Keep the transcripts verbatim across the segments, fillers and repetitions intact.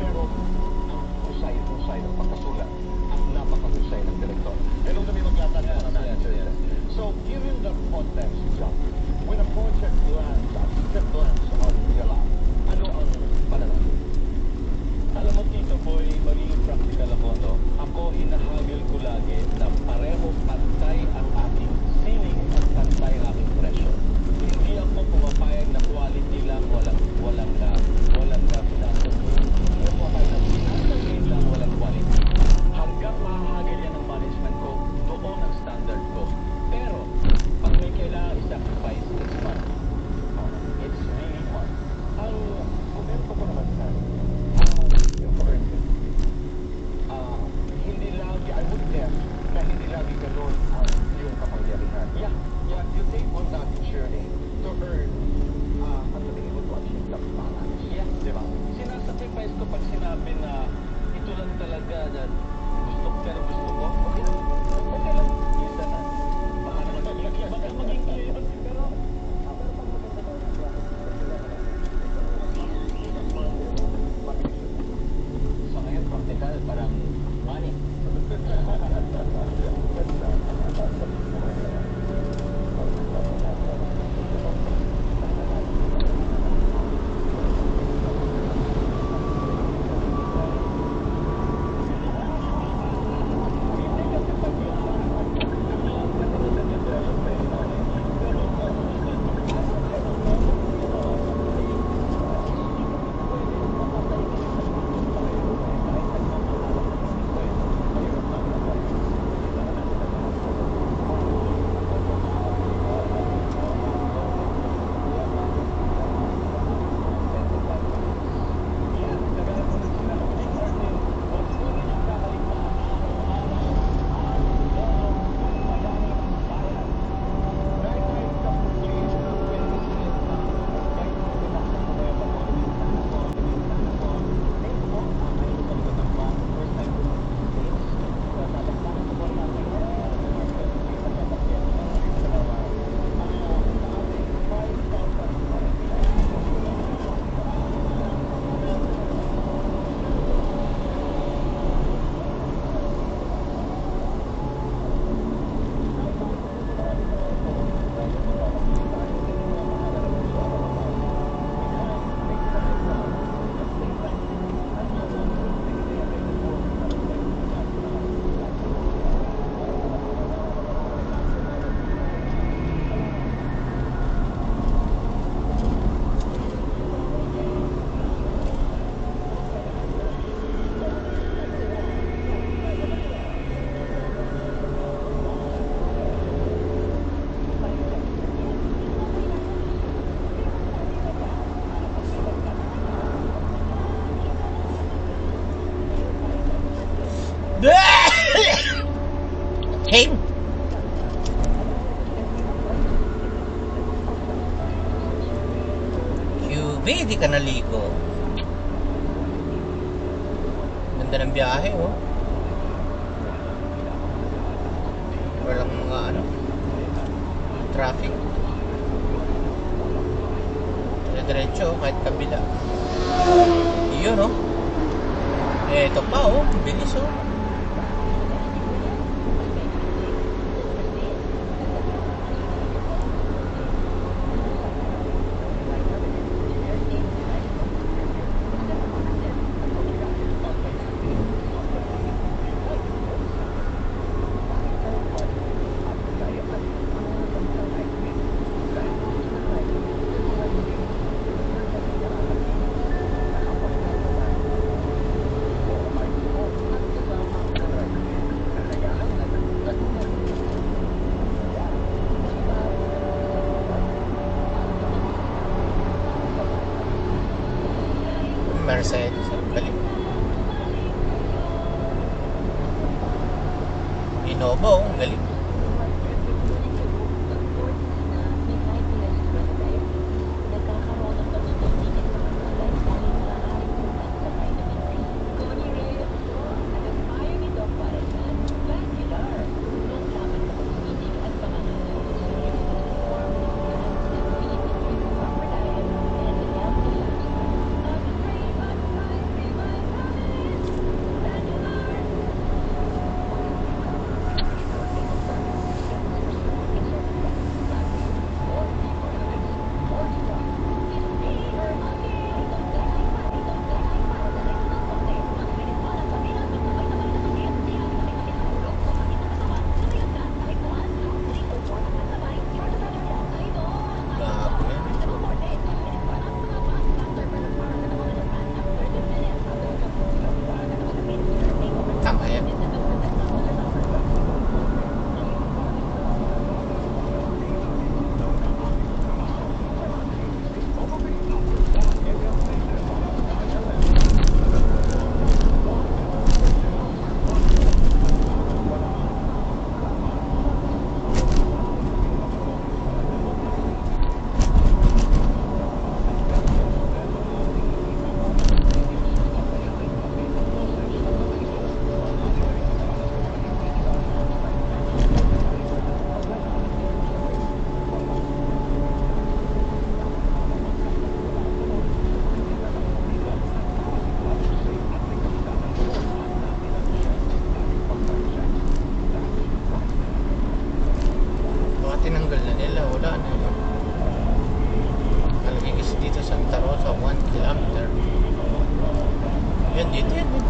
Pero ang husay-husay ng pagkasulat at napakahusay ng direktor. Ganun kami maglatag ng mga manager. So, given the context, John, when a project lands, a script lands on your lap, ano ang pananaw? Alam mo, Tito Boy, magiging practical ako, no? Ako, hinahagil ko lagi na pareho, pantay ang aking ceiling at pantay ang aking presyo. Hindi ako pumapayag na quality lang, walang, walang, ah, walang, ah, financial gain. Hindi ako pumapayag na financial gain lang, walang quality. Hanggang mahahagil yan ng management ko, doon ang standard ko. Pero, pag may kailangan i-sacrifice, it's money. It's really money. Ang komento ko naman sa, ah, yung foreign, ah, hindi lagi, I would guess, na hindi lagi ganun ang yung kapangyarihan. Yeah, yeah, you take on that journey to earn, ah, ang sabihin mo, to achieve that balance. Yeah. Di ba? Sinasacrifice ko pag sinabi na ito lang talaga na gusto ko, pero gusto ko. Okay lang. Okay lang. Minsan na. Baka naman maging, baka maging clear. Pero, ah, pero pag maganda daw yung process, sa ngayon, practical, parang money. Heng! Q B, di ka naligo. Ganda ng biyahe, oh. Walang mga ano, traffic. Dire-diretso, oh, kahit kabila. Yun, oh. Eh, ito pa, oh. Bilis, oh. Mercedes, ang galing. Innova, oh, ang galing. Ito yan, eh.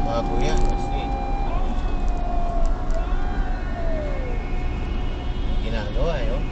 Mga kuya, kasi ginagawa, eh, oh.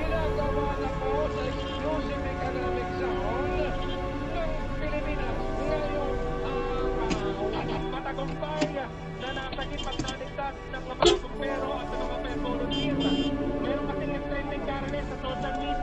Ginagawa na po sa exclusive economic zone ng Pilipinas ngayong araw. Matagumpay na nasa gitna ng mga bumbero at sa mga fire volunteer. Mayroon kasing nag-trending currently sa social media.